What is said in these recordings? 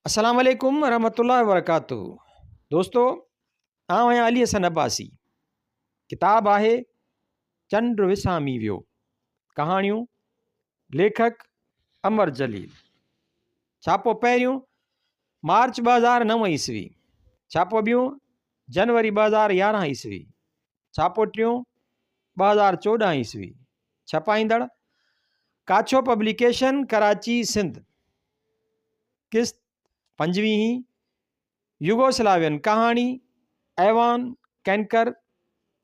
السلام عليڪم ورحمة الله وبرڪاته دوستو آئون آهيان علي حسن عباسي ڪتاب آهي چنڊ وسامي ويو ڪهاڻيون ليکڪ امر جليل ڇاپو پهريون مارچ 2009 عيسوي ڇاپو ٻيون جنوري 2011 عيسوي ڇاپو ٽيون 2014 عيسوي ڇپائيندڙ ڪاڇو پبليڪيشن ڪراچي سنڌ قسط پنجويهين، يوگوسلاوين ڪهاڻي، ايوان ڪينڪر،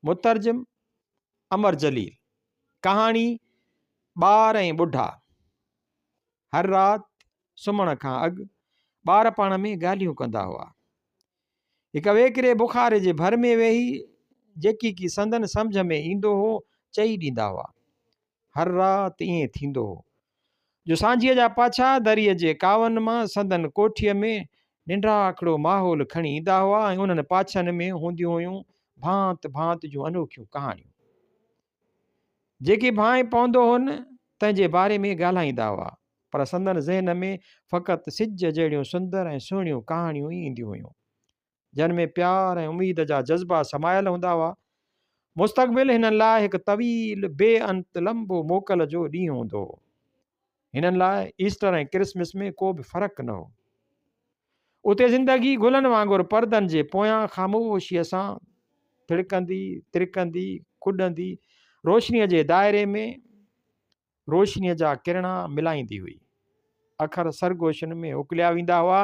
مترجم، امر جليل، ڪهاڻي، ٻار ۽ ٻڍا. هر رات سمهڻ کان اڳ ٻار پاڻ ۾ ڳالهيون ڪندا هئا. هڪ ويڪري بخاري جي ڀر ۾ ويهي جيڪي ڪي سندن سمجهه ۾ ايندو هو چئي ڏيندا هئا. هر رات ائين ٿيندو هو، جو سانجهيء جا پاڇا دريء جي ڪاون مان سندن ڪوٺيء ۾ ننڊاکڙو ماحول کڻي ايندا هئا ۽ انهن پاڇن ۾ هونديون هيون ڀانت ڀانت جون انوکيون ڪهاڻيون. جيڪي ڀانء پوندو هن، تنهن جي باري ۾ ڳالهائيندا هئا، پر سندن ذهن ۾ فقط سج جهڙيون سندر ۽ سهڻيون ڪهاڻيون ئي اينديون هيون. جن ۾ پيار ۽ اميد جا جذبا سمايل هوندا هئا. مستقبل هنن لاء هڪ طويل، بي انت لنبو موڪل جو ڏينهن هوندو هو. هنن لاء ايسٽر ۽ ڪرسمس ۾ ڪو به فرق نه هو. اتي زندگي گلن وانگر پردن جي پويان خاموشيء سان ٿڙڪندي، ترڪندي، ڪڏندي، روشنيء جي دائري ۾ روشنيء جا ڪرڻا ملائيندي هئي. اکر سرگوشين ۾ اڪليا ويندا هئا،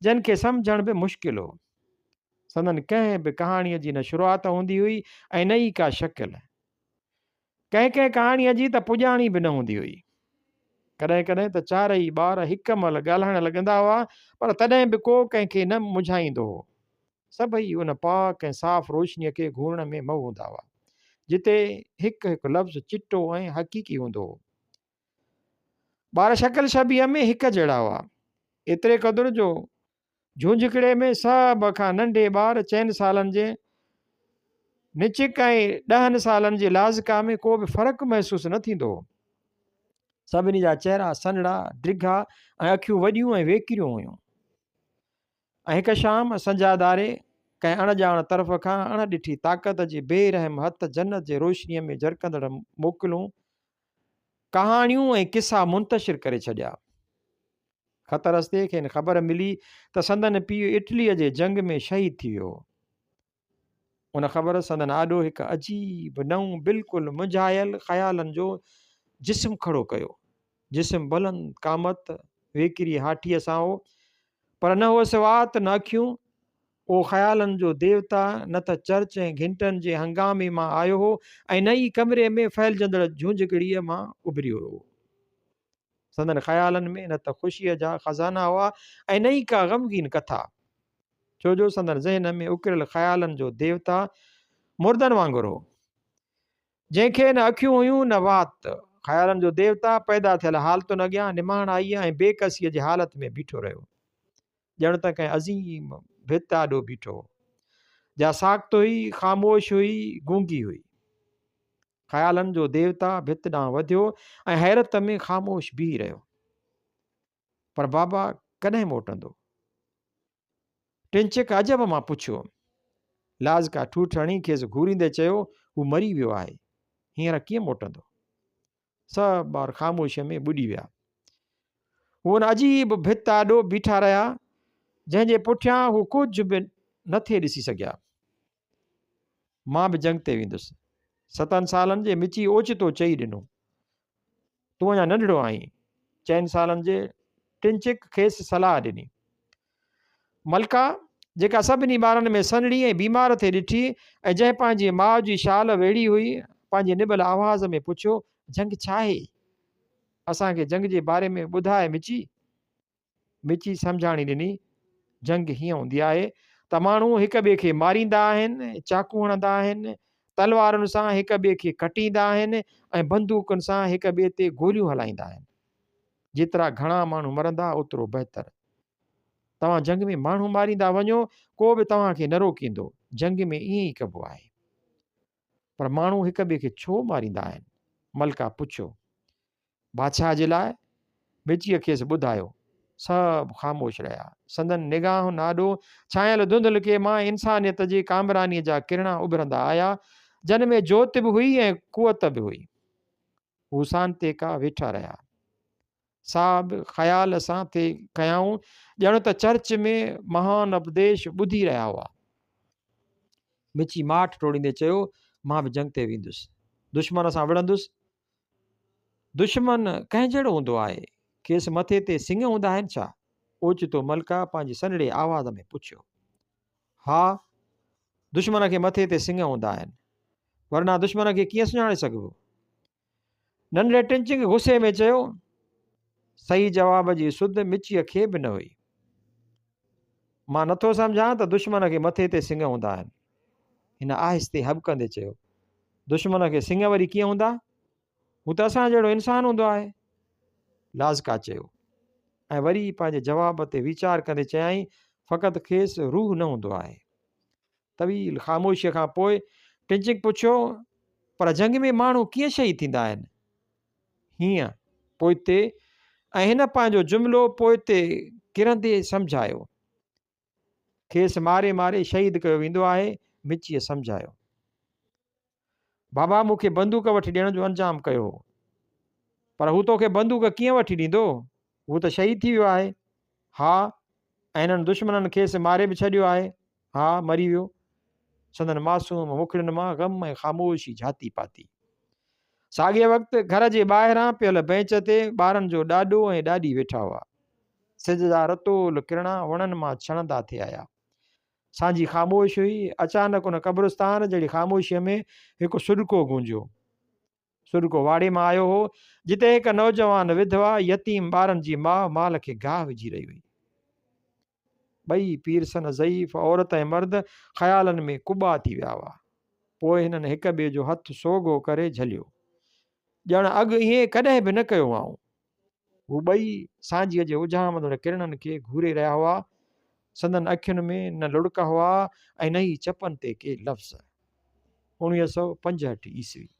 جن کي سمجهڻ به مشڪل هو. سندن ڪنهن به ڪهاڻيء جي نه شروعات هوندي هئي ۽ نه ئي ڪا شڪل. ڪنهن ڪنهن ڪهاڻيء جي ته پڄاڻي به نه هوندي هئي. ڪڏهن ڪڏهن ته چارئي ٻار هڪ مهل ڳالهائڻ لڳندا هئا، پر تڏهن به ڪو ڪنهن کي نه منجهائيندو هو. سڀئي ان پاڪ ۽ صاف روشنيء کي گهورڻ ۾ محو هوندا هئا، جتي هڪ هڪ لفظ چٽو ۽ حقيقي هوندو هو. ٻار شڪل شبيهه ۾ هڪ جهڙا هئا، ايتري قدر جو جهونجهڪڙي ۾ سڀ کان ننڍي ٻار چئن سالن جي نچڪ ۽ ڏهن سالن جي لازڪا ۾ ڪو به فرق محسوس نه ٿيندو هو. سڀني جا چهرا سنهڙا، ڊگها ۽ اکيون وڏيون ۽ ويڪريون هيون. ۽ هڪ شام سنجهاداري ڪنهن اڻ ڄاڻ طرف کان اڻ ڏٺي طاقت جي بي رحم هٿ جنت جي روشنيء ۾ جرڪندڙ موڪلون، ڪهاڻيون ۽ قصا منتشر ڪري ڇڏيا. خط رستي کين خبر ملي ته سندن پيء اٽليء جي جنگ ۾ شهيد ٿي ويو هو. ان خبر سندن آڏو هڪ عجيب، نئون، بلڪل منجهايل خيالن جو جسم کڙو ڪيو. جسم بلند قامت، ويڪري هاٺيء سان هو، پر نه هئس وات نه اکيون. اهو خيالن جو ديوتا نه ته چرچ ۽ گهنٽن جي هنگامي مان آيو هو ۽ نه ئي ڪمري ۾ ڦهلجندڙ جهونجهڪڙيء مان اڀريو هو. سندن خيالن ۾ نه ته خوشيء جا خزانا هئا ۽ نه ئي ڪا غمگين ڪٿا. ڇو جو سندن ذهن ۾ اڪريل خيالن جو ديوتا مردن وانگر هو، جنهن کي نه اکيون هيون نه وات. خيالن جو ديوتا پيدا ٿيل حالتن اڳيان نماڻائيء ۽ بي ڪسيء جي حالت ۾ بيٺو رهيو، ڄڻ ته ڪنهن عظيم ڀت آڏو بيٺو هو، جا ساڪت هئي، خاموش هئي، گونگي هئي. خيالن جو ديوتا ڀت ڏانهن وڌيو ۽ حيرت ۾ خاموش بيهي رهيو. پر بابا ڪڏهن موٽندو؟ ٽنچڪ عجب مان پڇيو. لازڪا ٺوٺ هڻي کيس گهوريندي چيو، هو مري ويو آهي، هينئر ڪيئن موٽندو؟ سڀ ٻار خاموشيء ۾ ٻڏي ويا. هو ان عجيب ڀت آڏو بيٺا رهيا، جنهن جي پٺيان هو ڪجهه به نه ٿي ڏسي سگهيا. مان به جنگ تي ويندس. ستن سالن جي مچي اوچتو چئي ڏنو. تون اڃا ننڍڙو آهين. چئن سالن جي ٽنچڪ کيس صلاح ڏني. ملڪا، جيڪا سڀني ٻارن ۾ سنهڙي ۽ بيمار ٿي ڏٺي ۽ جنهن پنهنجي ماء جي شال ويڙهي هئي، پنهنجي نٻل آواز ۾ پڇيو، جنگ ڇاهي؟ اسان کي جنگ جي باري ۾ ٻڌاء مچي. مچي سمجهاڻي ڏني، جنگ هيئن هوندي آهي ته ماڻهو هڪ ٻئي کي ماريندا آهن، چاقو هڻندا آهن، تلوارن سان هڪ ٻئي کي ڪٽيندا آهن ۽ بندوقن سان هڪ ٻئي تي گوليون هلائيندا آهن. جيترا گهڻا ماڻهو مرندا اوترو بهتر. توهان جنگ ۾ ماڻهو ماريندا وڃو، ڪو به توهان کي نه روڪيندو. جنگ ۾ ائين ئي ڪبو آهي. پر ماڻهو هڪ ٻئي کي ڇو ماريندا آهن؟ ملڪا پڇيو. بادشاهه جي لاء؟ مچيء کيس ٻڌايو. سڀ خاموش رهيا. سندن نگاهن آڏو ڇانيل ڌنڌلڪي مان انسانيت جي ڪامرانيء جا ڪرڻا اڀرندا آيا، جن ۾ جوت به هئي ۽ قوت به هئي. هو سانتيڪا ويٺا رهيا. سا به خيال سان ٿي ڪيائون، ڄڻ ته چرچ ۾ مهان اپديش ٻڌي رهيا هئا. مچي ماٺ ٽوڙيندي چيو، مان به جنگ تي ويندس. دشمن سان وڙهندس. دشمن ڪنهن جهڙو هوندو آهي؟ کيس مٿي تي سڱ هوندا آهن ڇا؟ اوچتو ملڪا پنهنجي سنهڙي آواز ۾ پڇيو. ها، دشمن کي مٿي تي سڱ هوندا آهن. ورنه دشمن کي ڪيئن سڃاڻي سگهبو؟ ننڍڙي ٽنچنگ غصي ۾ چيو. صحيح جواب جي سڌ مچيء کي به نه هئي. مان نٿو سمجهان ته دشمن کي مٿي تي سڱ هوندا آهن. هن آهستي هٻڪندي چيو. دشمن کي سڱ وري ڪيئن هوندا؟ هو ته اسان جهڙو انسان هوندو آهي. لازڪا چيو ۽ وري پنهنجي جواب تي ويچار ڪندي چيائين، فقط کيس روح نه هوندو آهي. طويل خاموشيء کان پوء ٽنچنگ پڇيو، پر جنگ ۾ ماڻهو ڪيئن شهيد ٿيندا آهن؟ هيئن، پوئتي ۽ هن پنهنجو جملو پوئتي ڪرندي سمجهايو. کيس ماري ماري شهيد ڪيو ويندو آهي، مچيء سمجهايو. بابا مون کي بندوق وٺي ڏيڻ جو انجام ڪيو هو. پر هو توکي بندوق ڪيئن وٺي ڏيندو؟ هو ته شهيد ٿي ويو آهي. ها، ۽ هنن دشمنن کيس ماري به ڇڏيو آهي. ها، مري ويو. سندن معصوم مکڙين مان غم ۽ خاموشي جهاتي پاتي. ساڳئي وقت گهر جي ٻاهران پيل بئنچ تي ٻارن جو ڏاڏو ۽ ڏاڏي ويٺا هئا. سج جا رتول ڪرڻا وڻن مان ڇڻندا ٿي آيا. سانجهي خاموش هئي. اچانڪ ان قبرستان جهڙي خاموشيء ۾ هڪ سڏڪو گونجيو. سڏڪو واڙي مان آيو هو، جتي هڪ نوجوان وڌوا يتيم ٻارن جي ماء مال کي گاهه وجهي رهي هئي. ٻئي پيرسن ضعيف عورت ۽ مرد خيالن ۾ ڪٻا ٿي ويا هئا. پوء هنن هڪ ٻئي جو هٿ سوگهو ڪري جهليو. ڄڻ اڳ ائين ڪڏهن به نه ڪيو هئائون. هو ٻئي سانجهيء جي اجهامندڙ ڪرڻن کي گهوري رهيا هئا. سندن اکين ۾ نه لڙڪ هئا ۽ نه ئي چپن تي ڪي لفظ. 1965 عيسوي.